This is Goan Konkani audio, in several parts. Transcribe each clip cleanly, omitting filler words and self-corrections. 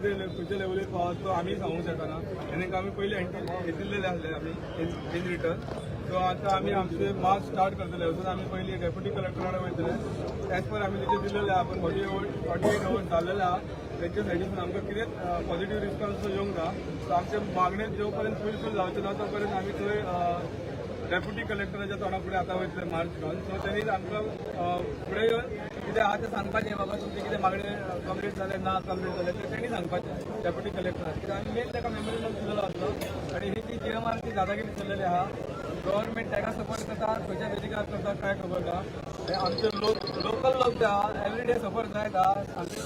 खंयच्या लेवलीर पावत तो आमी सांगूंक शकना. आनी आमी पयलीं एंट्री दिल्लेले आसले आमी इन रिटर्न. सो आतां आमी आमचे मार्च स्टार्ट करतले. वचून आमी पयलीं डेप्युटी कलेक्टरा कडेन वयतले. एज पर आमी तेचे दिल्लेले आहा, पूण 48 अवर्स जाल्लेले आहा, तेंच्या सायडीसून आमकां कितेंच पॉझिटिव्ह रिस्पॉन्स येवंक ना. सो आमचे मागणे जो पर्यंत फुलफील जावचे ना, तो पर्यंत आमी थंय डेप्युटी कलेक्टराच्या तोंडा फुडें आतां वयतले मार्च घालून. सो त्यांनी आमकां फुडें येवन कितें आहा तें सांगपाचें, बाबा तुमचे कितें मागणे कंप्लीट जाले ना कंप्लीट जाले ते तेणी सांगपाचें डेप्युटी कलेक्टराक, कित्याक आमी मेन ताका मेमोरेंडम दिलेलो आसलो. आनी ही ती जीएमआरची दादागिरी चल्लेली आहा. गव्हर्मेंट ताका सपोर्ट करता, खंयच्या बेजिकार करता काय खबर ना. हे आमचे लोक, लोकल लोक जे आहा, एवरी डे सफर जायत आहा. आमचे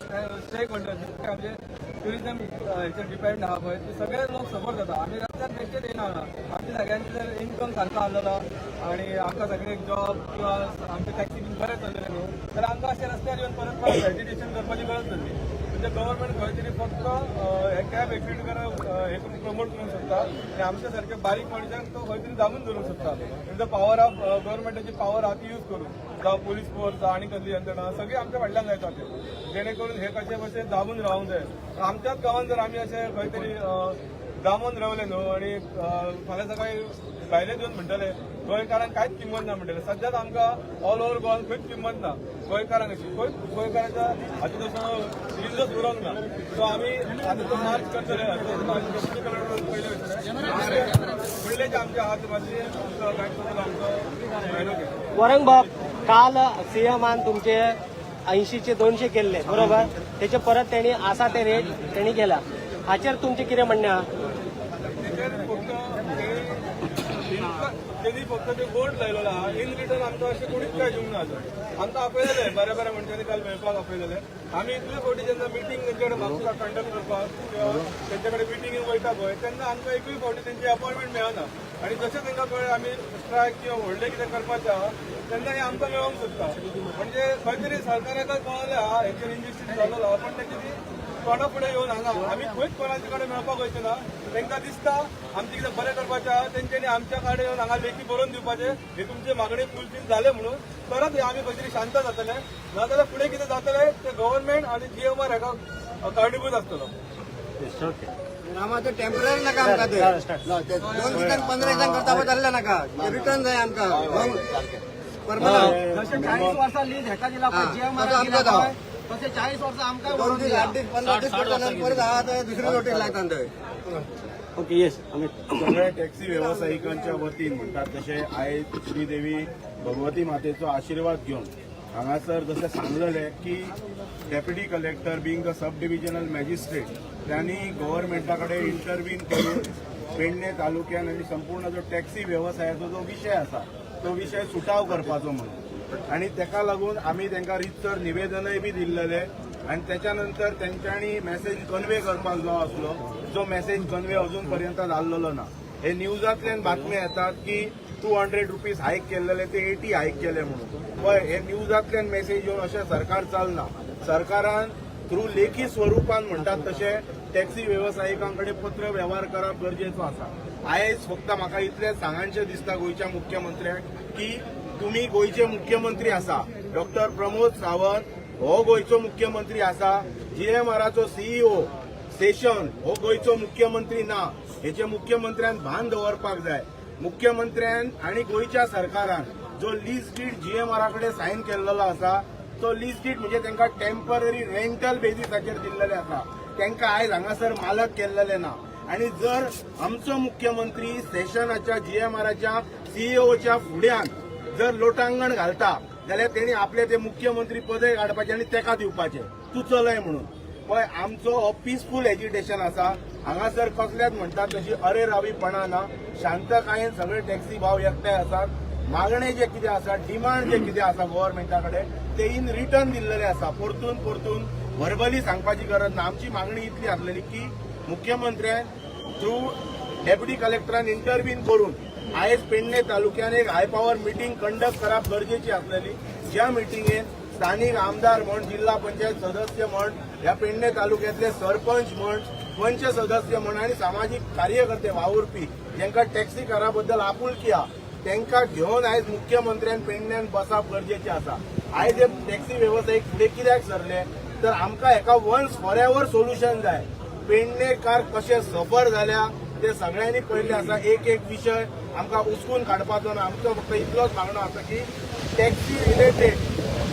स्टेक होल्डर जितके आमचे ट्युरिझम हेचेर डिपेंड आहा पळय, ते सगळे लोक सफर जाता. आमी रस्त्यार बेश्टेच येयना हांगा. आमचे सगळ्यांचे जर इन्कम सारको आसलेलो आणि आमकां सगळे जॉब किंवा आमचे टॅक्सी बीन बरें चल्लेले न्हू, जाल्यार आमकां अशें रस्त्यार येवन परत परत एजिटेशन करपाची गरज नासली. म्हणजे गव्हर्मेंट खंय तरी फक्त हे कॅब एक्सिडेंट हे करून प्रमोट करूंक शकता आनी आमच्या सारख्या बारीक मनशांक तो खंय तरी दामून धरूंक शकता. म्हणजे पावर ऑफ गव्हर्मेंटाची पावर आहा ती यूज करून, जावं पोलीस फोर्स, जावं आनी कसली यंत्रणा, सगळी आमच्या फाटल्यान जायता ते, जेणे करून हे कशे कशे दाबून रावंक जाय. आमच्याच गांवांत जर आमी अशे खंय तरी दामून रावले न्हू आनी फाल्यां सकाळी भायले येवन म्हणटले गोंयकारांक कांयच किंमत ना म्हणटले. सद्याच आमकां ऑल ओव्हर गोवान खंयच किंमत ना गोंयकारांक. अशी खंय गोंयकाराच्या हाती तसो इल्लोच उरोंक ना. सो आमी आतां तो मार्च करतले. डेप्युटी कलेक्टर पयले वयतले. फुडले जे आमचे आहा ते मातशे आमचो गायड करतलो आमचो फायदो घेतलो. वरंग बाब, काल सीएमान तुमचे 80चे 200 केल्ले, बरोबर? त्याचे परत त्यांनी आसा ते रेट त्यांनी केला. हाचेर तुमचें कितें म्हणणें आहा? तेचेर फक्त तेणी फक्त ते बोर्ड लायलेलो आहा. इन रिटर्न आमकां अशें कोणीच काय दिवंक ना अजून. आमकां आपयलेले, बऱ्या बऱ्या मनशांनी काल मेळपाक आपयलेले. आमी इतले फावटी जेन्ना मिटींग तेंचे कडेन म्हापसा कंडक्ट करपाक किंवा तेंचे कडेन मिटिंगेक वयता पळय, तेन्ना आमकां एकूय फावटी तेंची अपॉयंटमेंट मेळना. आनी जशें तांकां कळ्ळें आमी स्ट्रायक किंवा व्हडलें कितें करपाचें आहा, तेन्ना हें आमकां मेळोंक सोदता. म्हणजे खंय तरी सरकाराकच कळलें आहा हेचेर इनजस्टीस जाल्लो आहा, पण तेची ती तोंडा फुडें येवन हांगा आमी खंयच कोणाचे कडेन मेळपाक वयचे ना. तांकां दिसता आमचें कितें बरें करपाचें आहा, तेंच्यांनी आमच्या कडेन येवन हांगा लेखी बरोवन दिवपाचें, हे तुमचे मागणी फुलफील जाले म्हणून, तरच हे आमी खंय तरी शांत जातले. नाजाल्यार फुडें कितें जातलें ते गव्हर्मेंट आनी जीएमआर हाका कारणीभूत आसतलो. आम्हाला टेम्पररी नाका आमकां ते. ना, ते 2 दिसान 15 दिसान करता पळय जाल्लें नाका. रिटर्न जाय आमकां परमनंट. जशें 40 वर्सां लीज हेका दिला पळय, हा, तसो आमकां जावं. तशें 40 वर्सां आमकां 2 दीस, 8 दीस, 15 दीस करता, परत आहा ते दुसरी नोटीस लागता थंय. ओके, येस अमित. सगळ्या टॅक्सी वेवसायिकांच्या वतीन म्हणटात तशें आयज श्रीदेवी भगवती मातेचो आशिर्वाद घेवन हांगासर जशें सांगलेलें की Deputy Collector being the sub divisional magistrate, त्यांनी गव्हर्मेंटा कडेन इंटरवीन करून पेडणे तालुक्यान आनी संपूर्ण जो टॅक्सी वेवसायाचो जो विशय आसा तो विशय सुटाव करपाचो म्हणून. आनी तेका लागून आमी तांकां रितसर निवेदनय बी दिल्लेलें आनी त्याच्या नंतर तेंच्यांनी मेसेज कन्वे करपाक जो आसलो, जो मेसेज कन्वे अजून पर्यंत जाल्लेलो ना. हे न्यूजांतल्यान बातम्यो येतात की ₹200 हायक केल्लेले ते 80 हायक केले म्हणून. पळय, हे न्यूजांतल्यान मेसेज येवन अशें सरकार चलना. सरकारान थ्रू लेखी स्वरुपान म्हणटात तशें टॅक्सी वेवसायिकां कडेन पत्र वेव्हार करप गरजेचो आसा. आयज फक्त म्हाका इतलें सांगचें दिसता गोंयच्या मुख्यमंत्र्याक की तुमी गोंयचे मुख्यमंत्री आसा. डॉक्टर प्रमोद सावंत हो गोंयचो मुख्यमंत्री आसा. जीएमआराचो सीईओ सेशन हो गोंयचो मुख्यमंत्री ना, हेचे मुख्यमंत्र्यान भान दवरपाक जाय. मुख्यमंत्र्यान आनी गोंयच्या सरकारान जो लीज डीड जीएमआरा कडेन सायन केल्लो आसा, तो लीज डीड म्हणजे तांकां टेम्पररी रेंटल बेजीसाचेर दिल्लेले आसा. तांकां आयज हांगासर मालक केल्लेले ना. आनी जर आमचो मुख्यमंत्री सेशनाच्या जीएमआराच्या सीईओच्या फुड्यान जर लोटांगण घालता जाल्यार तेणी आपले ते मुख्यमंत्री पदय काडपाचे आनी तेका दिवपाचे, तूं चलय म्हणून. पळय, आमचो हो पिसफूल एजिटेशन आसा. हांगासर कसल्याच म्हणटात तशी अरेरावीपणा ना. शांतकायेन सगळे टॅक्सी भाव एकठांय आसात. मागणे जे कितें आसा, डिमांड जे कितें आसा गव्हर्मेंटा कडेन, ते इन रिटर्न दिल्लेले आसा. परतून परतून वर्बली सांगपाची गरज ना. आमची मागणी इतली आसलेली की मुख्यमंत्र्यान थ्रू डेप्युटी कलेक्टरान इंटरवीन करून आयज पेडणे तालुक्यान एक हाय पॉवर मिटींग कंडक्ट करप गरजेची आसलेली, ज्या मिटिंगेन स्थानीक आमदार म्हण, जिल्हा पंचायत सदस्य म्हण, ह्या पेडणे तालुक्यातले सरपंच म्हण, पंच सदस्य म्हण आनी सामाजीक कार्यकर्ते, वावुरपी जांकां टॅक्सीकारा बद्दल आपुलकी आहा, तांकां घेवन आयज मुख्यमंत्र्यान पेडण्यान बसप गरजेचें आसा. आयज हे टॅक्सी वेवसायीक फुडें कित्याक सरले, तर आमकां हेका वन्स फॉर एवर सोल्युशन जाय. पेडणेकार कशे सफर जाल्या ते सगळ्यांनी पळयल्ले आसा. एक एक विशय आमकां उचकून काडपाचो ना. आमचो फक्त इतलोच मागणो आसा की टॅक्सी रिलेटेड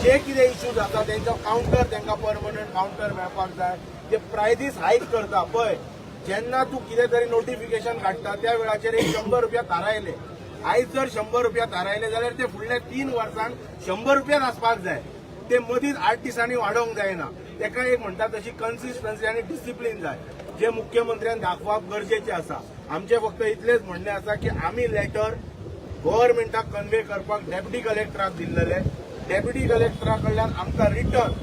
जे कितें इश्यूज आसा तेंचो कावंटर, तांकां परमनंट कावंटर मेळपाक जाय. जे प्रायजीस हायक करता पळय, जेन्ना तूं कितें तरी नोटिफिकेशन काडटा त्या वेळाचेर एक 100 रुपया थारायले. आयज जर 100 रुपया थारायले जाल्यार ते फुडल्या 3 वर्सांक 100 रुपयाच आसपाक जाय. ते मदींच 8 दिसांनी वाडोवंक जायना. तेका एक म्हणटा तशी कन्सिस्टन्सी आनी डिसिप्लीन जाय, जे मुख्यमंत्र्यान दाखोवप गरजेचें आसा. आमचें फक्त इतलेंच म्हणणें आसा की आमी लेटर गव्हर्मेंटाक कन्वे करपाक डेप्युटी कलेक्टराक दिल्लेले. डेप्युटी कलेक्टरा कडल्यान आमकां return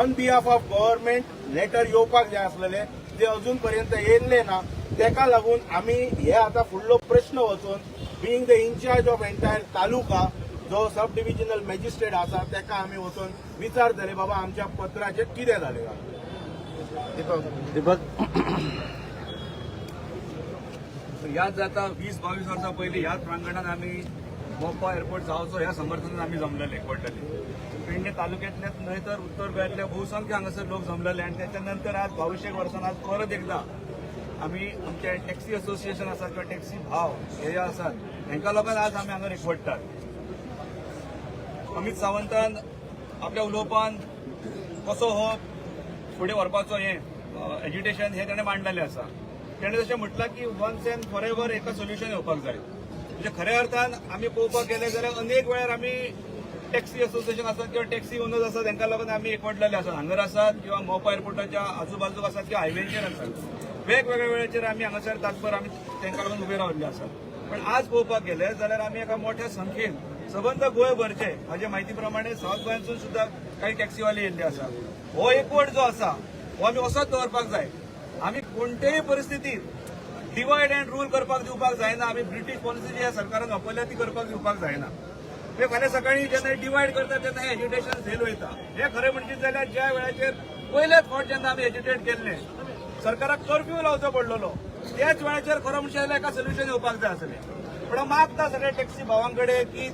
on behalf of government letter येवपाक जाय आसलेले, ते अजून पर्यंत येयल्ले ना. तेका लागून आमी हे आतां फुडलो प्रश्न वचून being the incharge of entire taluka, जो सब डिव्हिजनल मॅजिस्ट्रेट आसा, तेका आमी वचून विचारतले, बाबा आमच्या पत्राचेर कितें जालें. दीपक. याद जाता, 20-22 वर्सां पयलीं ह्याच प्रांगणात आमी मोपा एअरपोर्ट जावचो ह्या समर्थनान आमी जमलेले, एकवटलेले. पेडणे तालुक्यांतल्याच न्हय तर उत्तर गोंयांतले बहुसंख्य हांगासर लोक जमलेले. आनी त्याच्या नंतर आज 22 एक वर्सां आज परत एकदा आमी आमचे टॅक्सी असोसिएशन आसा किंवा टॅक्सी भाव हे जे आसात, हेंकां लोकांक आज आमी हांगा एकवटतात. अमित सावंतान आपल्या उलोवपान कसो हो फुडें व्हरपाचो हें एज्युटेशन हें ताणें मांडलेलें आसा. ताणें जशें म्हटलां की वन्स एंड फॉर एवर एका सोल्युशन येवपाक जाय. म्हणजे खऱ्या अर्थान आमी पळोवपाक गेले जाल्यार अनेक वेळार आमी टॅक्सी असोसिएशन आसात किंवा टॅक्सी ओनर्स आसात, तांकां लागून आमी एकवटलेले आसात. हांगर आसात किंवा मोपा एअरपोर्टाच्या आजूबाजूक आसात किंवा हायवेचेर आसात, वेगवेगळ्या वेळाचेर आमी हांगासर तात्पर आमी तांकां लागून उबे राविल्ले आसात. पण आज पळोवपाक गेले जाल्यार आमी एका मोठ्या संख्येन सबंद गोंयभरचे, म्हाज्या म्हायती प्रमाणे सावथ गोंयांतसून सुद्दां काही टॅक्सीवाले येयल्ले आसात. हो एकवट जो आसा हो आमी असोच दवरपाक जाय. आमी कोणतेय परिस्थितीत डिवायड अँड रूल करपाक दिवपाक जायना. आमी ब्रिटीश पॉलिसी जी ह्या सरकारान वापरल्या ती करपाक दिवपाक जायना. म्हणजे फाल्यां सकाळी जेन्ना डिवायड करता तेन्ना हे एज्युटेशन फेल वयता. हे खरें म्हणशीत जाल्यार ज्या वेळाचेर पयलेच फावट जेन्ना आमी एज्युटेट केल्ले, सरकाराक कर्फ्यू लावचो पडलेलो, त्याच वेळाचेर खरो म्हणशीत जाल्यार एका सोल्युशन येवपाक जाय आसलें. पण हांव मागता सगळ्या टॅक्सी भावां कडेन की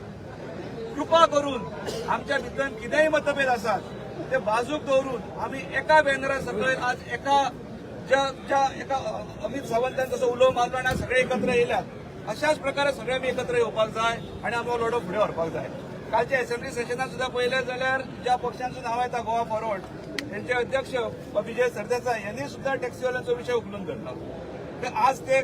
कृपा करून आमच्या भितर कितेंय मतभेद आसात ते बाजूक दवरून आमी एका बॅनरा सकयल आज एका ज्या ज्या एका अमित सावंतान जसो उलो मारलो आनी आज सगळे एकत्र येयल्यात, अशाच प्रकारे सगळे आमी एकत्र येवपाक जाय आनी आमी हो लढो फुडें व्हरपाक जाय. कालच्या असेंब्ली सेशनात सुद्दां पळयलें जाल्यार ज्या पक्षांचो नांव येता, गोवा फॉरवर्ड, त्यांचे अध्यक्ष विजय सरदेसाय यांनी सुद्दां टॅक्सीवाल्यांचो विशय उखलून धरला. ते आज ते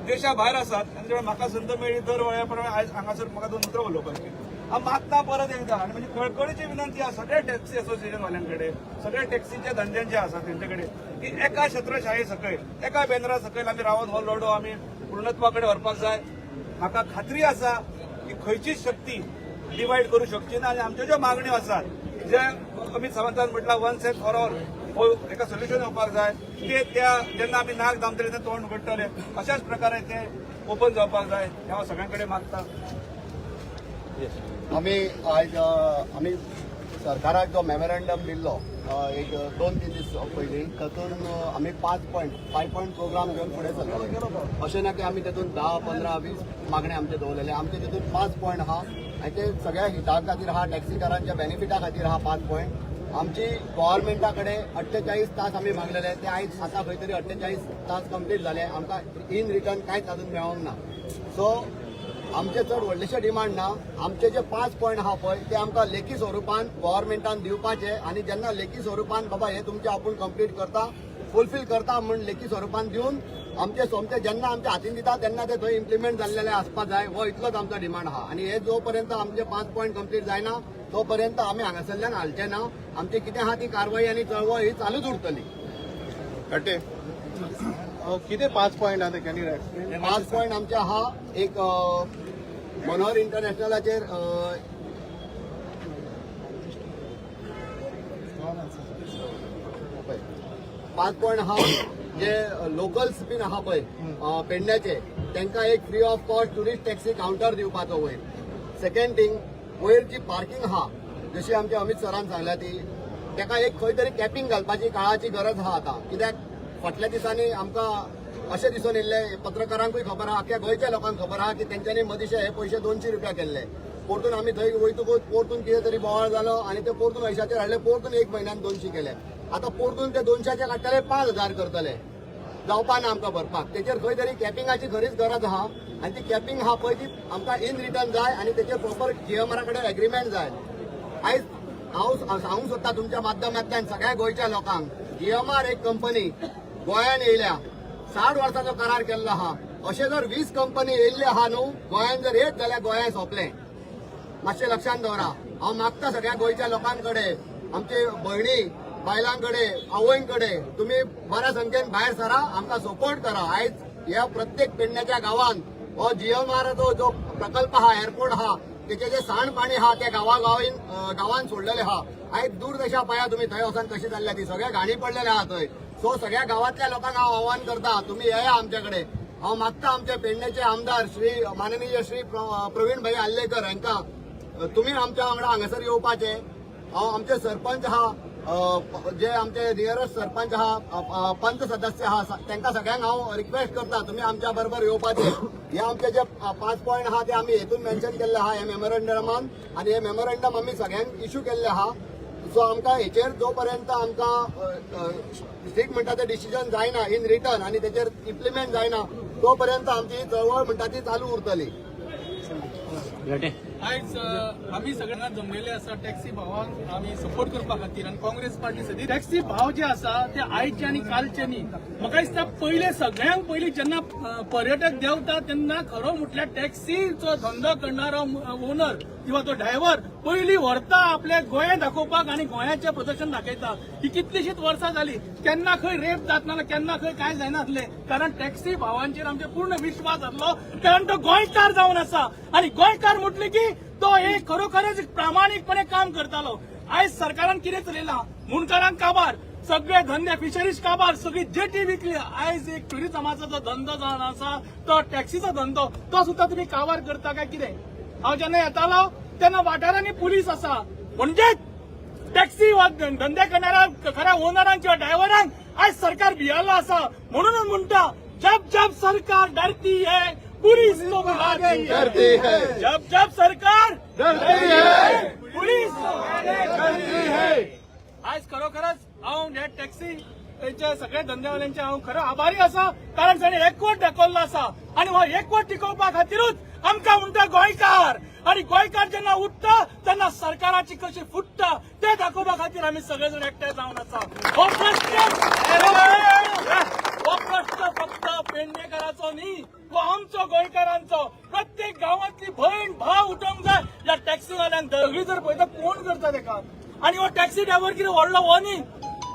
देशा भायर आसात आनी जेव्हा म्हाका संद मेळ्ळी, दर वेळा प्रमाणे आयज हांगासर म्हाका दोन उतरां उलोवपाची. हांव मागता परत एकदा आनी म्हणजे कळकळीची विनंती आसा सगळ्या टॅक्सी असोसिएशन वाल्यां कडेन, सगळ्या टॅक्सीच्या धंद्यांचे आसा तेंचे कडेन की एका छत्रशाये सकयल, एका बॅनरा सकयल आमी रावन हो लढो आमी पूर्णत्वा कडेन व्हरपाक जाय. म्हाका खात्री आसा की खंयचीच शक्ती डिवायड करू शकची ना आनी आमच्यो ज्यो मागण्यो आसात, जे अमित सावंतान म्हटलां वन्स एंड फॉर ऑल हो एका सोल्युशन येवपाक जाय, ते त्या जेन्ना आमी नाक दामतले तेन्ना तोंड उगडटले, अशाच प्रकारे ते ओपन जावपाक जाय हें हांव सगळ्यां कडेन मागता. आमी आयज आमी सरकाराक जो मेमोरंडम दिल्लो एक 2-3 दीस पयलीं, तातूंत आमी 5 पॉयंट, 5 पॉयंट प्रोग्राम घेवन फुडें सरलेले. अशें ना की आमी तातूंत 10, 15, 20 मागणे आमचे दवरलेले. आमचे तितून 5 पॉयंट आहा आनी ते सगळ्या हिता खातीर आहा, टॅक्सीकारांच्या बेनिफिटा खातीर आहा 5 पॉयंट. आमची गव्हर्मेंटा कडेन 48 तास आमी मागलेले, ते आयज आतां खंय तरी 48 तास कंप्लीट जाले. आमकां इन रिटर्न कांयच अजून मेळोंक ना. सो आमचे चड व्हडलेशे डिमांड ना. आमचे जे 5 पॉयंट आहा पळय, ते आमकां लेखी स्वरुपान गव्हर्मेंटान दिवपाचे आनी जेन्ना लेखी स्वरुपान बाबा हे तुमचे आपूण कंप्लीट करता, फुलफील करता म्हूण लेखी स्वरुपान दिवन आमचे सोमते जेन्ना आमच्या हातीन दिता तेन्ना ते थंय इम्प्लिमेंट जाल्लेले आसपा जाय. हो इतलोच आमचो डिमांड आहा आनी हे जो पर्यंत आमचे 5 पॉयंट कंप्लीट जायना तो पर्यंत आमी हांगासरल्यान हालचे ना. आमची कितें आहा ती कारवाई आनी चळवळ ही चालूच उरतली. कटे कितें 5 पॉयंट आहा ते, can you explain? 5 point आमचे आहा. एक मनोहर इंटरनॅशनलाचेर पळय, 5 पॉयंट आहा. जे लोकल्स बीन आहा पळय पेडण्याचे, तांकां एक free of cost tourist taxi counter दिवपाचो वयर. सेकंड थिंग, वयर जी पार्किंग आहा, जशी आमच्या अमित सरान सांगल्या ती, ताका एक खंय तरी कॅपिंग घालपाची काळाची गरज आहा आतां. कित्याक फाटल्या दिसांनी आमकां अशें दिसून येयल्लें, पत्रकारांकूय खबर आहा, अख्ख्या गोंयच्या लोकांक खबर आहा की तेंच्यांनी मदींशे हे पयशे 200 रुपया केल्ले. परतून आमी थंय वयतकूच परतून कितें तरी बोवाळ जालो आनी ते परतून अंयशाचेर हाडले, परतून एक म्हयन्यान 200 केले. आतां परतून ते 200चे काडटले, 5000 करतले. जावपा ना आमकां भरपाक. तेचेर खंय तरी कॅपिंगाची खरीच गरज आहा आनी ती कॅपिंग आहा पळय ती आमकां इन रिटर्न जाय आनी तेचेर प्रॉपर जीएमआरा कडेन एग्रीमेंट जाय. आयज हांव सांगूंक सोदता तुमच्या माध्यमांतल्यान सगळ्या गोंयच्या लोकांक, जीएमआर एक कंपनी गोंयान येयल्या, 60 वर्साचो करार केल्लो आहा. अशें जर 20 कंपनी येयल्ले आहा न्हू गोंयान जर येत जाल्यार गोंयान सोंपलें. मातशें लक्षात दवरा. हांव मागता सगळ्या गोंयच्या लोकांकडे, आमचे भयणी बायलां कडेन, आवयं कडेन, तुमी बऱ्या संख्येन भायर सरा, आमकां सपोर्ट करा. आयज ह्या प्रत्येक पेडण्याच्या गांवांत हो जीएमआराचो जो प्रकल्प आहा, एअरपोर्ट आहा, तेचे जे सांड पाणी आहा त्या गांवागांवीन गांवांत सोडलेले आहा. आयज दूरदशा पळया तुमी, थंय वचून कशी चल्ल्या ती, सगळे घाणी पडलेले आहा थंय. सो सगळ्या गांवांतल्या लोकांक हांव आव्हान करता, तुमी येया आमचे कडेन. हांव मागता आमचे पेडण्याचे आमदार श्री माननीय श्री प्रवीण भाई आर्लेकर हांकां, तुमी आमच्या वांगडा हांगासर येवपाचे. हांव आमचे सरपंच आहा, जे आमचे नियरस्ट सरपंच आहा, अ, अ, पंच सदस्य आहा, तांकां सगळ्यांक हांव रिक्वेस्ट करता, तुमी आमच्या बरोबर येवपाचे. हे आमचे जे पांच पॉयंट आहा ते आमी हेतून मेन्शन केल्ले आहा हे मेमोरंडमान आनी हे मेमोरंडम आमी सगळ्यांक इश्यू केल्ले आहा. सो आमकां हेचेर जो पर्यंत आमकां स्ट्रीक म्हणटा ते डिसिजन जायना इन रिटर्न आनी तेचेर इम्प्लिमेंट जायना, तो पर्यंत आमची ही चळवळ म्हणटा ती चालू उरतली. आयज आमी सगळ्यांना जमलेले आसा टॅक्सी भावांक आमी सपोर्ट करपा खातीर आनी काँग्रेस पार्टी सदी टॅक्सी भाव जे आसा ते आयचे आनी कालचे न्ही. म्हाका दिसता पयले सगळ्यांक पयलीं जेन्ना पर्यटक देंवता तेन्ना खरो म्हटल्यार टॅक्सीचो धंदो करणारो ओनर किंवा तो ड्रायव्हर पयलीं व्हरता आपल्या गोंय दाखोवपाक आनी गोंयाचें प्रदर्शन दाखयता. ही कितलीशीच वर्सां जाली, केन्ना खंय रेप जातना, केन्ना खंय कांय जायनासलें, कारण टॅक्सी भावांचेर आमचे पूर्ण विश्वास आसलो, कारण तो गोंयकार जावन आसा आनी गोंयकार म्हटले की तो हे खरोखरच प्रामाणीकपणे काम करतालो. आयज सरकारान कितें चलयलां? मुंडकारांक काबार, सगळे धंदे, फिशरीज काबार, सगळी जेटी विकली. आयज एक टुरिझमाचो जो धंदो जावन आसा तो टॅक्सीचो धंदो, तो सुद्दां तुमी काबार करता काय कितें? हांव जेन्ना येतालो तेन्ना वाठारांनी पुलीस आसा, म्हणजे टॅक्सी वा धंदे करणाऱ्या खऱ्या ओनरांक किंवा ड्रायव्हरांक आज सरकार भियालो आसा. म्हणूनच म्हणटा, जब जब सरकार डरती है, पुलिस को बुलाती है. डरती है. जब जब सरकार डरती है, पुलिस को डरती है. आज खरोखरच हांव ह्या टॅक्सी हेच्या सगळ्या धंद्यावाल्यांचे हांव खरो आभारी आसा, कारण ताणें एकवट दाखवल्लो आसा आनी हो एकवट टिकोवपा खातीरूच आमकां म्हणटा गोंयकार आनी गोंयकार जेन्ना उठ्ठा तेन्ना सरकाराची कशी फुट्टा ते दाखोवपा खातीर आमी सगळे जाण एकठांय जावन आसा. हो प्रश्न फक्त पेडणेकराचो न्ही, हो आमचो गोंयकारांचो. प्रत्येक गांवांतली भयण भाव उठोवंक जाय. ह्या टॅक्सीवाल्यांक सगळी जर पळयता कोण करता तेका आनी हो टॅक्सी ड्रायव्हर कितें व्हडलो हो न्ही,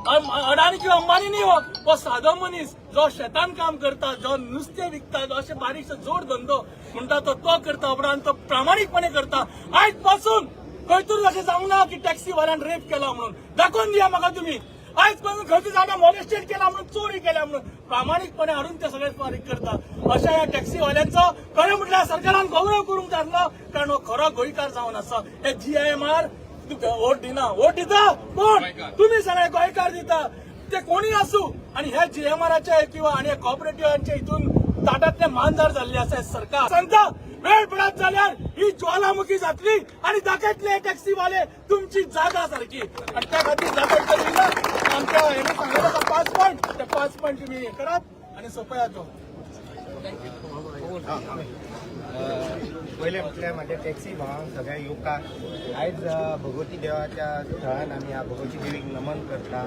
अडाणी किंवा अंबानी न्ही. हो हो सादो मनीस जो शेतान काम करता, जो नुस्तें विकता, जो अशे बारीकसो जोड धंदो म्हणटा तो तो करता. उपरांत तो प्रामाणीकपणे करता. आयज पासून खंयतूर अशें जावंक ना की टॅक्सीवाल्यान रेप केला म्हणून दाखोवन दिया म्हाका तुमी. आयज पासून खंयच जाणा मॉलेस्टेट केला म्हणून, चोरी केल्या म्हणून. प्रामाणीकपणे हाडून ते सगळे फारीक करता. अशा ह्या टॅक्सीवाल्यांचो खरें म्हटल्यार सरकारान गौरव करूंक जाय आसलो, कारण हो खरो गोंयकार जावन आसा. हे जीआयएमआर वोट दिना. वोट दिता कोण? तुम्ही सगळे गोंयकार दिता, ते कोणी आसू. आणि ह्या जीएमआराचे किंवा आणि कॉपरेटिव्हांच्या हितून ताटातले मांजर जाल्ले आसा. हे सरकार सांगता, वेळ पडत जाल्यार ही ज्वालामुखी जातली आणि दाखयतले टॅक्सीवाले तुमची जागा सारखी. आणि त्या खातीर जागा आमच्या हेणे सांगलें आसा पाच पॉयंट, ते पाच पॉयंट तुम्ही हे करात आणि सोपयात तो. पयलें म्हटल्यार म्हाज्या टॅक्सी भावांक, सगळ्या युवकांक, आयज भगवती देवाच्या थळान आमी ह्या भगवती देवीक नमन करता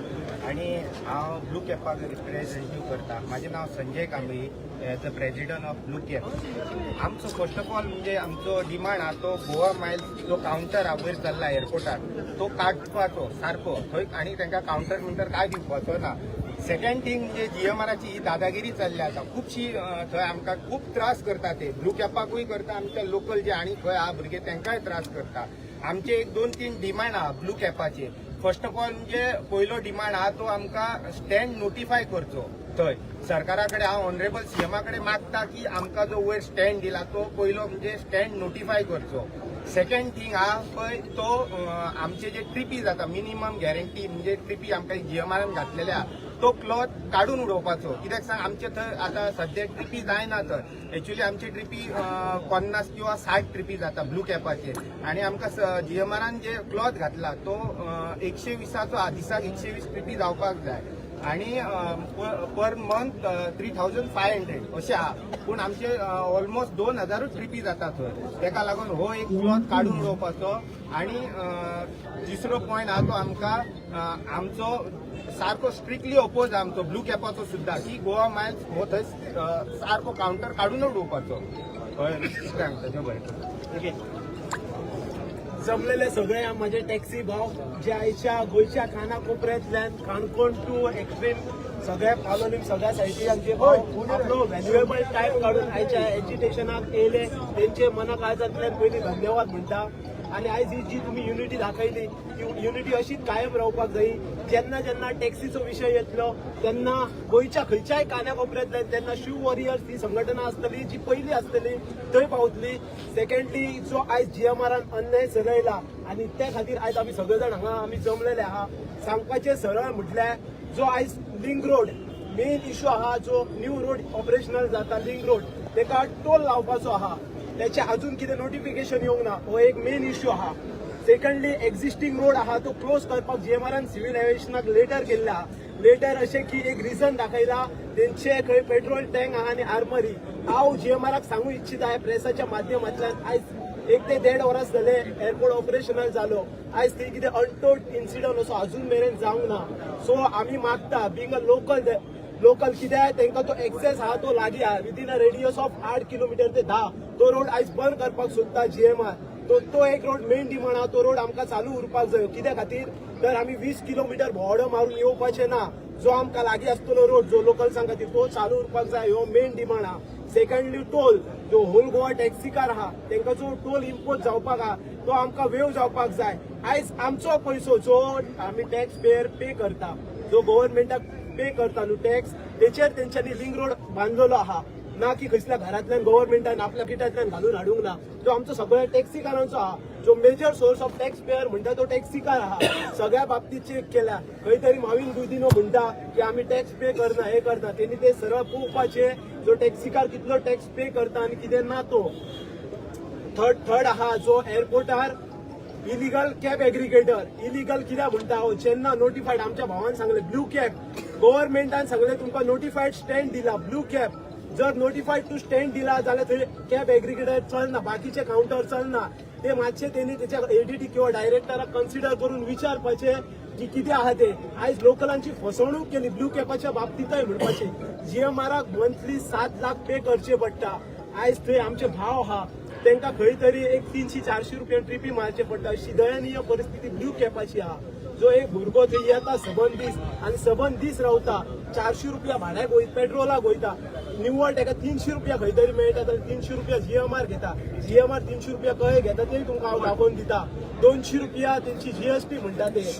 आनी हांव ब्लू कॅपाक रिप्रेझेंटीव करता. म्हाजें नांव संजय कांबळी, as a president of Blue Cap. आमचो फर्स्ट ऑफ ऑल म्हणजे आमचो डिमांड आहा तो गोवा मायल्स जो कावंटर आहा वयर चल्ला एअरपोर्टार तो काडपाचो सारको थंय आनी तांकां कावंटर म्हणटर काय दिवपाचो ना. सेकंड थिंग म्हणजे जीएमआराची ही दादागिरी चल्ल्या आतां खुबशी. थंय आमकां खूब त्रास करता ते, ब्लू कॅपाकूय करता, आमच्या लोकल जे आनी खंय आहा भुरगे तांकांय त्रास करता. आमचे एक दोन तीन डिमांड आहा ब्लू कॅपाचे. फर्स्ट ऑफ ऑल म्हणजे पयलो डिमांड आहा तो आमकां स्टँड नोटिफाय करचो. थंय सरकारा कडेन हांव ऑनरेबल सीएमा कडेन मागता की आमकां जो वयर स्टँड दिला तो पयलो म्हणजे स्टँड नोटिफाय करचो. सेकंड थिंग आहा पळय तो आमचे जे ट्रिपी जाता, मिनिमम गॅरंटी म्हणजे ट्रिपी आमकां जीएमआरान घातलेले आहा तो क्लॉथ काडून उडोवपाचो. कित्याक सांग, आमचे थंय आतां सद्या ट्रिपी जायना. थंय एक्च्युली आमची ट्रिपी 50 किंवा 60 ट्रिपी जाता ब्लू कॅपाचे आनी आमकां जीएमआरान जे क्लॉथ घातला तो 120आचो, दिसाक 120 ट्रिपी जावपाक जाय. आणि पर मंथ 3,500 अशें आहा, पूण आमचे ऑलमोस्ट 2,000ूच ट्रिपी जाता थंय. तेका लागून हो एक क्लॉज काडून उडोवपाचो. आणि तिसरो पॉयंट आहा तो आमकां आमचो सारको स्ट्रिक्टली अपोज आमचो ब्लू कॅपाचो सुद्दां की गोवा मायल्स हो थंय सारको कावंटर काडून उडोवपाचो. हय, ताचे बरें. ओके. जमलेले सगळे माझे टॅक्सी भाव जे आयच्या गोंयच्या काना कोपऱ्यांतल्यान काणकोण टू एक्स्ट्रीम सगळ्या पालोलीम सगळ्या सायटी आमचे भाव आपलो व्हॅल्युएबल टायम काडून आयच्या एजिटेशनाक येयले, तेंचे मना काळजांतल्यान पयलीं धन्यवाद म्हणटा. आनी आयज ही जी तुमी युनिटी दाखयली ती युनिटी अशीच कायम रावपाक जाय. जेन्ना जेन्ना टॅक्सीचो विशय येतलो तेन्ना गोंयच्या खंयच्याय कान्या कोपऱ्यांतल्यान तेन्ना शिव वॉरियर्स ही संघटना आसतली जी पयली आसतली थंय पावतली. सेकंडली, जो आयज जीएमआरान अन्याय चलयला आनी त्या खातीर आयज आमी सगळे जाण हांगा आमी जमलेले आहा. सांगपाचें सरळ म्हटल्यार जो आयज लिंक रोड मेन इशू आहा, जो न्यू रोड ऑपरेशनल जाता लिंक रोड, तेका टोल लावपाचो आहा. त्याचे अजून कितें नोटिफिकेशन येवंक ना, हो एक मेन इशू आहा. सेकंडली, एक्झिस्टींग रोड आहा तो क्लोज करपाक जीएमआरान सिव्हिल एव्हिएशनाक लेटर केल्ले आहा. लेटर अशें की एक रिझन दाखयला तेंचे खंय पेट्रोल टँक आहा आनी आर्मरी. हांव जीएमआराक सांगू इच्छिता प्रेसाच्या माध्यमांतल्यान, आयज 1 ते 1.5 वरां जाले एअरपोर्ट ऑपरेशनल जालो, आयज थंय कितें अनटोवर्ड इन्सिडंट असो अजून मेरेन जावंक ना. सो आमी मागता बींग अ लोकल, लोकल कित्याक तांकां तो एक्सेस आहा तो लागीं आहा, within a radius of 8 kilometre ते 10, तो रोड आयज बंद करपाक सोदता जीएमआर. तो तो एक रोड मेन डिमांड आहा, तो रोड आमकां चालू उरपाक जायो. कित्या खातीर तर आमी 20 किलोमिटर भोंवडो मारून येवपाचें ना. जो आमकां लागीं आसतलो रोड जो लोकल्सां खातीर तो चालू उरपाक जाय, हो मेन डिमांड आहा. सेकंडली, टोल जो होल गोवा टॅक्सीकार आहा तांकां जो टोल इम्पोज जावपाक आहा तो आमकां वेव जावपाक जाय. आयज आमचो पयसो जो आमी टॅक्स पेयर पे करता, जो गव्हर्मेंटाक पे करता न्हू टॅक्स, तेचेर तेंच्यांनी लिंक रोड बांदलेलो आहा. ना की खंयसल्या घरांतल्यान गव्हर्मेंटान आपल्या किटांतल्यान घालून हाडूंक ना. जो आमचो सगळ्या टॅक्सीकारांचो आहा, जो major source of tax payer म्हणटा तो टॅक्सीकार आहा. सगळ्या बाबतीत चेक केल्या, खंय तरी माविन गुदिनो म्हणटा की आमी टॅक्स पे करना, हे करना. तेणी ते सरळ पळोवपाचे जो टॅक्सीकार कितलो टॅक्स पे करता आनी कितें ना तो. थर्ड थर्ड आहा जो एअरपोर्टार इलिगल कॅब एग्रिगेटर. इलिगल कित्याक म्हणटा हांव, जेन्ना नोटिफायड आमच्या भावान सांगले ब्लू कॅब, गव्हर्मेंटान सांगले तुमकां नोटिफायड स्टँड दिला ब्लू कॅब. जर नोटिफायड टू स्टँड दिला जाल्यार थंय कॅब एग्रिगेटर चलना, बाकीचे काउंटर चलना. ते मातशे तेणी तेच्या एडीटी किंवा डायरेक्टराक कन्सिडर करून विचारपाचे की कितें आहा ते. आयज लोकलांची फसवणूक केली ब्लू कॅबाच्या बाबतींतय म्हणपाचे. जीएमआराक मंथली 7 लाख पे करचे पडटा. आयज थंय आमचे भाव आहा तांकां खंय तरी एक 300-400 रुपया ट्रिपी मारचे पडटा. अशी दयनीय परिस्थिती ब्लू कॅपाची आहा. जो एक भुरगो थंय येता सबंद दीस आनी सबंद दीस रावता, 400 रुपया भाड्याक वयता, पेट्रोलाक वयता, निव्वळ ताका 300 रुपया खंय तरी मेळटा जाल्यार 300 रुपया जीएमआर घेता. जीएमआर 300 रुपया कशे घेता ते तुमकां हांव दाखोवन दिता. 200 रुपया तेंची जीएसटी म्हणटा ते,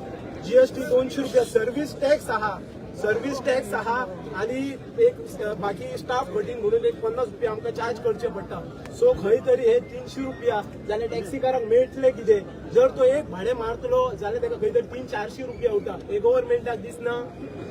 जीएसटी 200 रुपया, सर्वीस टॅक्स आहा, सर्वीस टॅक्स आहा आणि एक बाकी स्टाफ कटिंग म्हणून एक 50 रुपया आमकां चार्ज करचे पडटा. सो खंय तरी हे 300 रुपया जाल्यार टॅक्सीकारांक मेळटले कितें? जर तो एक भाडें मारतलो जाल्यार ताका खंय तरी 300-400 रुपया उरता. हे गव्हर्मेंटाक दिसना.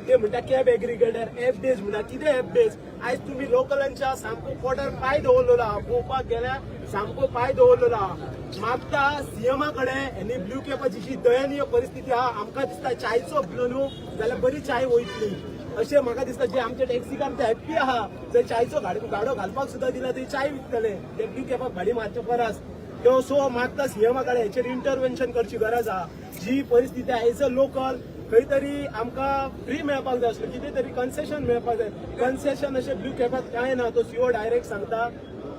ते म्हणटा कॅब एग्रिगेटर एप बेज म्हणटा. कितें एप बेज? आयज तुमी लोकलांच्या सामको पोटार पांय दवरलेलो आहा. पळोवपाक गेल्यार सामको पांय दवरलेलो आहा. मागता सीएमा कडेन आनी ब्लू कॅबाची जी दयनीय परिस्थिती आहा, आमकां दिसता चायचो बिलो न्हू जाल्यार बरी चाय वयतली अशें म्हाका दिसता. जे आमचे टॅक्सीकार ते हॅप्पी आहा, जर चायचो गाडो घालपाक सुद्दां दिला थंय चाय विकतले ते ब्लू कॅबाक भाडी मारचे परस त्यो. सो मागता सीएमा कडेन हेचेर इंटरव्हेन्शन करची गरज आहा. जी परिस्थिती आहा एज अ लोकल, खंय तरी आमकां फ्री मेळपाक जाय आसलो, कितें तरी कन्सेशन मेळपाक जाय. कन्सेशन अशें ब्लू कॅबाक कांय ना. तो सीओ डायरेक्ट सांगता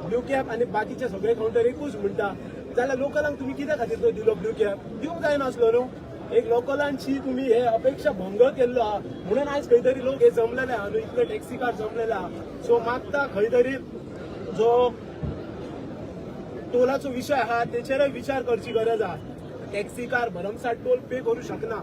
ब्लू कॅब आनी बाकीचे सगळे काउंटर एकूच म्हणटा. जाल्यार लोकलांक तुमी कित्या खातीर तो दिलो ब्लू कॅब? दिवंक जायनासलो न्हू. एक लोकलांची तुमी हे अपेक्षा भंग केल्लो आहा म्हणून आयज खंय तरी लोक हे जमलेले आहा न्हू, इतले टॅक्सीकार जमलेले आहा. सो मागता खंय तरी जो टोलाचो विशय आहा तेचेरय विचार करची गरज आहा. टॅक्सीकार भरमसाठ टोल पे करू शकना.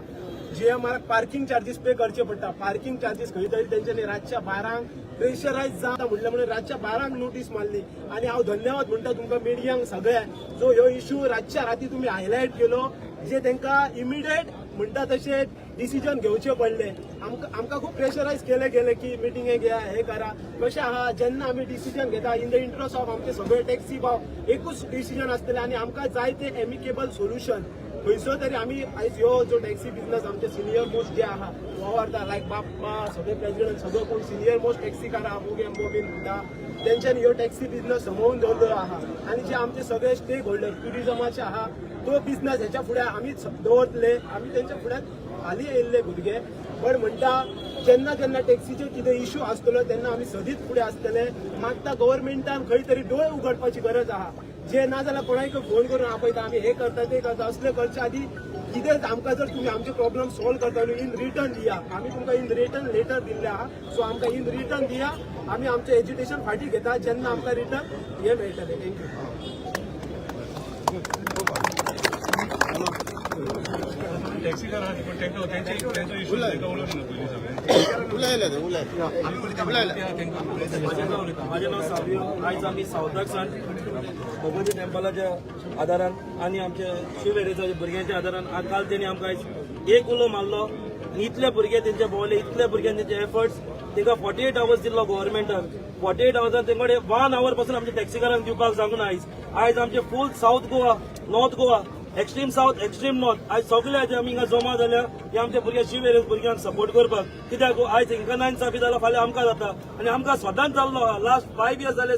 जीएमआर पार्किंग चार्जीस पे करचे पडटा. पार्किंग चार्जीस खंय तरी तेंच्यांनी रातच्या 12ंक प्रेशरायज जाता म्हणलें म्हणून रातच्या 12ंक नोटीस मारली. आनी हांव धन्यवाद म्हणटा तुमकां मिडियांक सगळ्यांक, जो ह्यो इशू रातच्या राती तुमी हायलायट केलो, जे तांकां इमिडिएट म्हणटा तशें डिसिजन घेवचे पडले. आमकां खूब प्रेशरायज केले गेले की मिटिंगे घेया, हे करा. कशें आहा, जेन्ना आमी डिसिजन घेता इन the interest of आमचे सगळे टॅक्सी भाव, एकूच डिसिजन आसतलें आनी आमकां जाय ते एमिकेबल सोल्युशन. खंयसर तरी आमी आयज ह्यो जो टॅक्सी बिझनस आमचे सिनियर मोस्ट जे आहा वावरता, लायक बाप मा सगळे प्रेसिडेंट, सगळे कोण सिनियर मोस्ट टॅक्सीकार आहा, मोगे मोबीन म्हणटा, तेंच्यांनी ह्यो टॅक्सी बिझनस समोवन दवरलेलो आहा. आनी जे आमचे सगळे स्टेक होल्डर ट्युरिजमाचे आहा, तो बिझनस हेच्या फुडें आमी दवरतले. आमी तेंच्या फुड्यात हाली येयल्ले भुरगे, पण म्हणटा जेन्ना जेन्ना टॅक्सीचे कितें इशू आसतलो तेन्ना आमी सदींच फुडें आसतले. मागता गव्हर्मेंटान खंय तरी दोळे उगडपाची गरज आहा. जे ना जाल्यार कोणाक फोन करून आपयता, आमी हे करता ते करता, असले करचे आदी कितें आमकां जर तुमी आमचे प्रॉब्लम सॉल्व करता न्हू, इन रिटर्न दिया. आमी तुमकां इन रिटर्न लेटर दिल्ले आहा, सो आमकां इन रिटर्न दिया. आमी आमचें एज्युकेशन फाटीं घेता जेन्ना आमकां रिटर्न हे मेळटलें. Thank you. टॅक्सीकार आहा पण तांकां तेंचो इशू तांकां उलोवंक ना पयलीं सगळें. उलयले ते, उलय उलयले. तांकां उलयता. माझें नांव सावियो. आयज आमी सावथाक सावन भगवती टेम्पलाच्या आदारान आनी आमच्या शिववेरेच्या भुरग्यांच्या आदारान आज काल तेणी आमकां आयज एक उलो मारलो आनी इतले भुरगे तेंचे भोंवले, इतले भुरग्यांनी तेंचे एफर्ट्स. तांकां 48 आवर्स दिल्लो गव्हर्मेंटान. 48 आवर्सान तेंकडे वन our पासून आमच्या टॅक्सीकारांक दिवपाक सांगून आयज आयज आमचे full South Goa, North Goa, extreme South, extreme North, आयज सगळे आयज आमी हिंगा जमा जाल्या हे आमच्या भुरग्या शिव भुरग्यांक सपोर्ट करपाक. कित्याक आयज हिंका नाइन्साफी जाला, फाल्यां आमकां जाता आनी आमकां सदांच जाल्लो आहा. लास्ट 5 इयर्स जाले,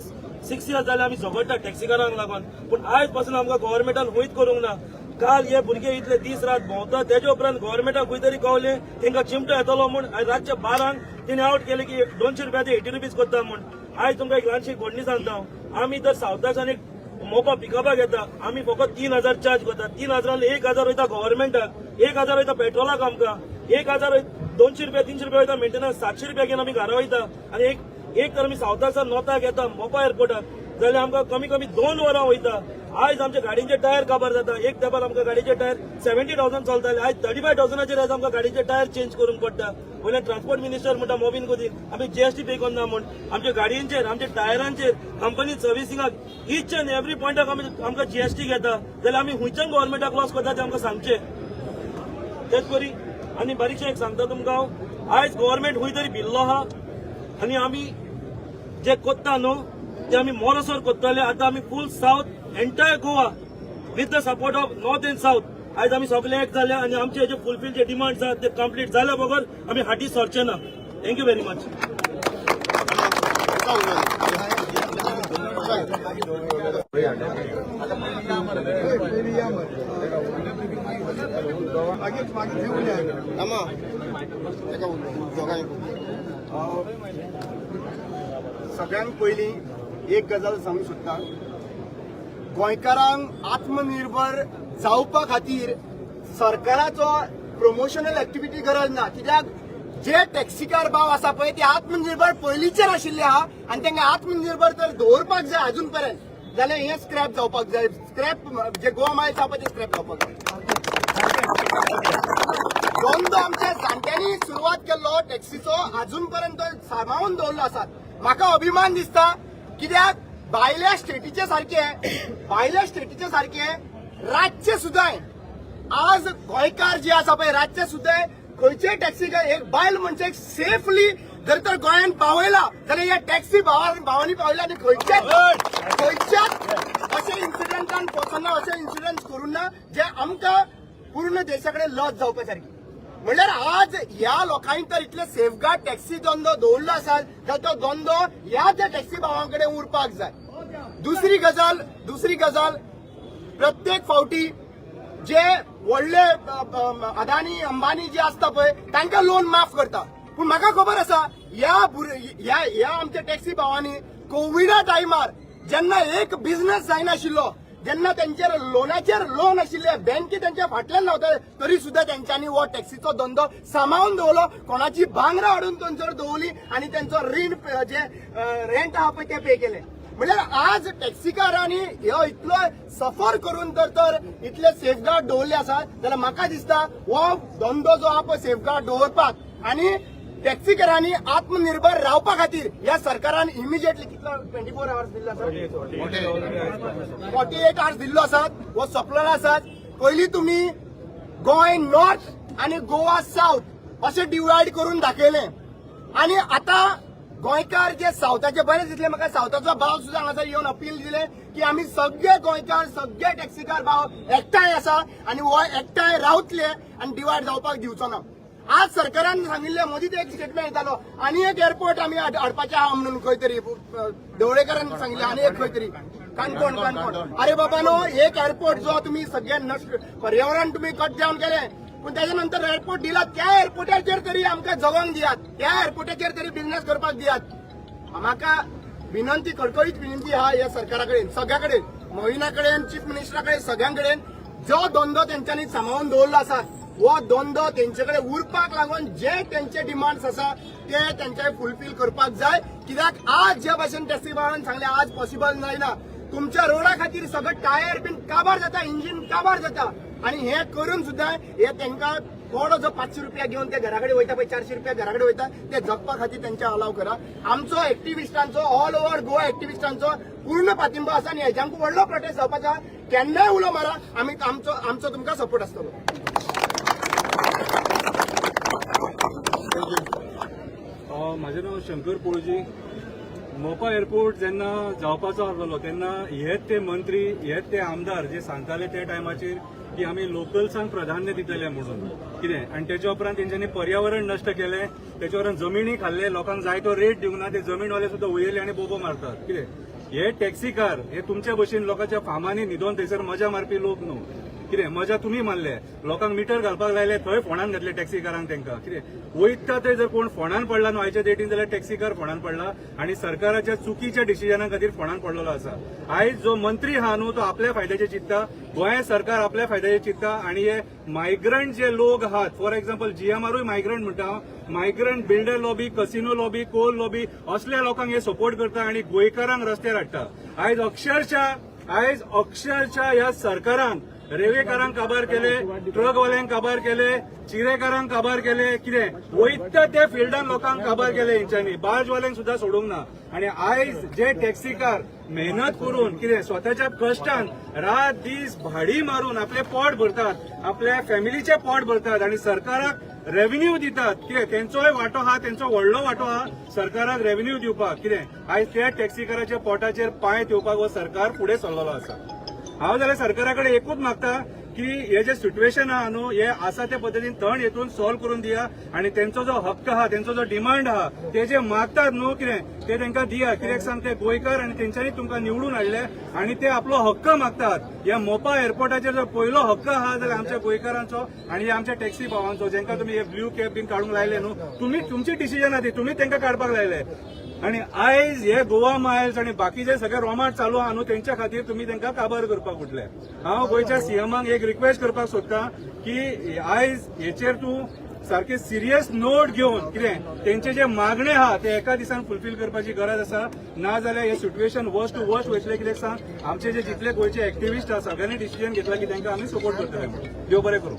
6 इयर्स जाले आमी झगडटा टॅक्सीकारांक लागून, पूण आयज पासून आमकां गव्हर्मेंटान खंयच करूंक ना. काल हे भुरगे इतले दीस रात भोंवता, तेजे उपरांत गव्हर्मेंटाक खंय तरी कवले तांकां चिमटो येतलो म्हूण आयज रातच्या 12क तेणी आवट केले की 200 रुपया ते 80 रुपीज करता म्हूण. आयज तुमकां एक ल्हानशी घडणी सांगता हांव. आमी तर सावथाक एक मोपा पिकअपाक येता, आमी फकत 3000 चार्ज करता. 3000 1000 वयता गव्हर्मेंटाक, 1000 वयता पेट्रोलाक आमकां, 1000, 200 रुपया, 300 रुपया वयता मेंटेनन्स, 700 रुपया घेवन आमी घरा वयता. आनी एक एक तर आमी सावथाक नॉर्थाक येता मोपा एअरपोर्टाक जाल्यार आमकां कमी कमी 2 वरां वयता. आयज आमच्या गाडींचे टायर काबार जाता. एक तेंपार आमकां गाडयेचे टायर 70,000 चलताले, आयज 35,000चेर आयज आमकां गाडयेचे टायर चेंज करूंक पडटा. वयल्यान ट्रान्सपोर्ट मिनिस्टर म्हणटा मोबीन गोदीन आमी जीएसटी पे करना म्हूण. आमच्या गाडयेंचेर, आमच्या टायरांचेर, कंपनी सर्विसिंगाक, इच अँड एवरी पॉयंटाक आमी आमकां जीएसटी घेता जाल्यार आमी खंयच्यान गव्हर्मेंटाक लॉस करता ते आमकां सांगचे. तेच परी आनी बारीकशें एक सांगता तुमकां हांव, आयज गव्हर्मेंट खंय तरी भिल्लो आहा आनी आमी जे कोत्ता न्हू ते आमी मोरोसर कोत्तले. आतां आमी full South, entire Goa, with the support of North and South, आयज आमी सगळे एक जाले आनी आमचे जे फुलफील जे डिमांड्स आहात ते कंप्लीट जाल्या बगर आमी हाटी सरचे ना. Thank you very much. मागीर मागीर थंय उलय मामा तेका उलय दोगांय. सगळ्यांत पयलीं एक गजाल सांगूंक सोदता. गोंयकारांक आत्मनिर्भर जावपा खातीर सरकाराचो प्रमोशनल एक्टिविटी गरज ना, कित्याक जे टॅक्सीकार भाव आसा पळय ते आत्मनिर्भर पयलींचेर आशिल्ले आहा आनी तांकां आत्मनिर्भर तर दवरपाक जाय अजून पर्यंत जाल्यार हें स्क्रॅप जावपाक जाय. स्क्रॅप जे गोवा मायल्स आहा पळय ते स्क्रॅप जावपाक जाय. धंदो आमच्या जाणट्यांनी सुरवात केल्लो टॅक्सीचो अजून पर्यंत सांबाळून दवरलो आसात. म्हाका अभिमान दिसता, कित्याक भायल्या स्टेटीचे सारखे रातचे सुद्दां आज गोंयकार जे आसा पळय, रातचे सुद्दां खंयचेय टॅक्सी एक बायल मनशेक सेफली जर तर गोंयांत पावयला जाल्यार ह्या टॅक्सी भावांनी पावयला आनी खंयच्याच खंयच्याच अशे इन्सिडंटान वचना, अशे इन्सिडंट करूं ना जे आमकां पूर्ण देशा कडेन लज जावपा सारकी. म्हणल्यार आज ह्या लोकांनी तर इतले सेफगार्ड टॅक्सी धंदो दवरलो आसा जाल्यार तो धंदो ह्या त्या टॅक्सी भावां कडेन उरपाक जाय. दुसरी गजाल, प्रत्येक फावटी जे व्हडले अदानी, अंबानी जे आसता पळय तांकां लोन माफ करता, पूण म्हाका खबर आसा ह्या ह्या ह्या आमच्या टॅक्सी भावांनी कोविडा टायमार जेन्ना एक बिझनेस जायनाशिल्लो, जेन्ना तेंचेर लोनाचेर लोन आशिल्ले, बँके तेंच्या फाटल्यान रावताले, तरी सुद्दां तेंच्यांनी हो टॅक्सीचो धंदो सांबाळून दवरलो. कोणाची भांगरां हाडून थंयसर दवरली आनी तेंचो रीण जे रेंट आहा पळय ते पे केले. म्हणल्यार आज टॅक्सीकारांनी ह्यो इतलो सफर करून तर तर इतले सेफगार्ड दवरले आसा जाल्यार म्हाका दिसता हो धंदो जो आहा पळय सेफगार्ड दवरपाक आनी टॅक्सीकारांनी आत्मनिर्भर रावपा खातीर ह्या सरकारान इमिजिएटली कितलो 24 आवर्स दिल्लो आसा, 48 आवर्स दिल्लो आसात, हो सोंपलेलो आसात. पयलीं तुमी गोंय नॉर्थ आनी गोवा सावथ अशें डिवायड करून दाखयलें आनी आतां गोंयकार जे सावथाचे, बरें दिसलें म्हाका, सावथाचो भाव सुद्दां हांगासर येवन अपील दिलें की की आमी सगळे गोंयकार, सगळे टॅक्सीकार भाव एकठांय आसा आनी हो एकठांय रावतले आनी डिवायड जावपाक दिवचो ना. आज सरकारान सांगिल्लें, मदींच एक स्टेटमेंट येतालो, आनी एक एअरपोर्ट आमी हाडपाचे आहा म्हणून. खंय तरी ढवळेकारान सांगिल्लें, आनी एक खंय तरी काणकोण, काणकोण. अरे बाबा नो, एक एअरपोर्ट जो तुम्ही सगळे नष्ट, पर्यावरण तुम्ही कट डावन केले, पूण त्याच्या नंतर एअरपोर्ट दिला, त्या एअरपोर्टाचेर तरी आमकां जगोंक दियात, त्या एअरपोर्टाचेर तरी बिझनेस करपाक दियात. म्हाका विनंती, कडकडीत विनंती आहा ह्या सरकारा कडेन, सगळ्या कडेन, मोहिना कडेन, चीफ मिनिस्टरा कडेन, सगळ्यां कडेन, जो धंदो तेंच्यांनी सांबाळून दवरलो आसा, हो धंदो तेंचे कडेन उरपाक लागून जे तेंचे डिमांड्स आसा ते तेंचे फुलफील करपाक जाय. कित्याक आज जे भाशेन टॅक्सी भावान सांगले, आज पॉसिबल जायना. तुमच्या रोडा खातीर सगळं टायर बीन काबार जाता, इंजिन काबार जाता आणि हे करून सुद्धा हे तांकां थोडो जो 500 रुपया घेवन ते घरा कडेन वयता पळय, 400 रुपया घरा कडेन वयता, ते जगपा खातीर तेंच्या अलाव करा. आमचो एक्टिविस्टांचो, ऑल ओव्हर गोवा एक्टिविस्टांचो पूर्ण पाठिंबो आसा आनी हेज्यांक व्हडलो प्रोटेस्ट जावपाचो आहा. केन्नाय उलो मारा, आमी आमचो आमचो तुमकां सपोर्ट आसतलो. म्हाजें नांव शंकर पोळजी. मोपा एअरपोर्ट जेन्ना जावपाचो आसलेलो तेन्ना हेच ते मंत्री, हेच ते आमदार जे सांगताले त्या टायमाचेर की आमी लोकल्सांक प्राधान्य दितले म्हणून कितें, आनी तेच्या उपरांत तेंच्यांनी पर्यावरण नश्ट केलें, तेच्या उपरांत जमिनी खाल्ले, लोकांक जाय तो रेट दिवंक ना, ते जमीनवाले सुद्दां वयले आनी बोबो मारतात. कितें, हे टॅक्सीकार हे तुमच्या भशेन लोकांच्या फार्मांनी न्हिदोन थंयसर मजा मारपी लोक न्हू. कितें मजा तुमी मारले, लोकांक मिटर घालपाक लायले, थंय फोंडान घातले टॅक्सीकारांक. तांकां कितें वयता थंय जर कोण फोंडान पडला न्हू आयच्या डेटीन जाल्यार टॅक्सीकार फोंडान पडला आनी सरकाराच्या चुकीच्या डिसिजना खातीर फोंडान पडलेलो आसा. आयज जो मंत्री आहा न्हू, तो आपल्या फायद्याचे चिंत्ता, गोंय सरकार आपल्या फायद्याचे चिंत्ता आनी हे मायग्रंट जे लोक आहात, फॉर एक्झाम्पल जीएमआरूय मायग्रंट म्हणटा हांव, migrant builder lobby, casino lobby, coal lobby असल्या लोकांक हे सपोर्ट करता आनी गोंयकारांक रस्त्यार हाडटा. आयज अक्षरशः ह्या सरकारान रेवेकारांक काबार केले, ट्रकवाल्यांक काबार केले, चिरेकारांक काबार केले, कितें वयता त्या फिल्डान लोकांक काबार केले हेंच्यांनी, बार्जवाल्यांक सुद्दां सोडूंक ना. आनी आयज जे टॅक्सीकार मेहनत करून, कितें स्वताच्या कश्टान रात दीस भाडी मारून आपले पोट भरतात, आपल्या फॅमिलीचे पोट भरतात आणि सरकाराक रेव्हेन्यू दितात, कितें तेंचोय वांटो आहा, तेंचो व्हडलो वांटो आहा सरकाराक रेव्हेन्यू दिवपाक. कितें आयज त्या टॅक्सीकाराच्या पोटाचेर पांय थेवपाक हो सरकार फुडें सरलेलो आसा. हांव जाल्यार सरकारा कडेन एकूच मागता की हे जे सिच्युएशन आहा न्हू, हे आसा त्या पद्दतीन थंड हेतून सॉल्व करून दिया आणि तेंचो जो हक्क आहा, तेंचो जो डिमांड आहा, ते जे मागतात न्हू कितें, ते तांकां दिया. कित्याक सांग, ते गोंयकार आनी तेंच्यांनी तुमकां निवडून हाडले आनी ते आपलो हक्क मागतात. ह्या मोपा एअरपोर्टाचेर जर पयलो हक्क आहा जाल्यार आमच्या गोंयकारांचो आनी ह्या आमच्या टॅक्सी भावांचो, जेंका तुमी हे ब्ल्यू कॅब बीन काडूंक लायले न्हू तुमी, तुमची डिसिजन आहा ती, तुमी तांकां काडपाक लायले आणि आयज हे गोवा मायल्स आणि बाकीचे सगळे रोमाट चालू आहा न्हू, तेंच्या खातीर तुमी तांकां काबार करपाक उठले. हांव गोंयच्या सीएमाक एक रिक्वेस्ट करपाक सोदता की आयज हेचेर तूं सारके सिरियस नोट घेवन कितें तेंचे जे मागणे आहा ते एका दिसान फुलफील करपाची गरज आसा. ना जाल्यार हे सिच्युएशन वर्स्ट टू वर्स्ट वयतले. कित्याक सांग, आमचे जे जितले गोंयचे एक्टिविस्ट आहा, सगळ्यांनी डिसिजन घेतला की तांकां आमी सपोर्ट करतले म्हणून. देव बरें करूं.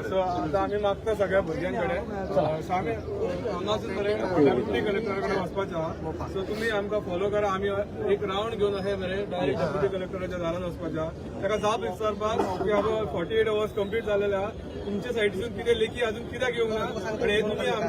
सो आता आमी मागता सगळ्या भुरग्यां कडेन, सो आमी हांगासून मरे डेप्युटी कलेक्टरा कडेन वचपाचें आहा. सो तुमी आमकां फॉलो करा. आमी एक रावंड घेवन अशें मरे डायरेक्ट डेप्युटी कलेक्टराच्या दारान वचपाचें आहा, ताका जाप विचारपाक की बाबा 48 अवर्स कंप्लीट जालेले आहा, तुमच्या सायडीसून कितें लेखी अजून कित्याक येवंक ना आणि हे तुमी आमकां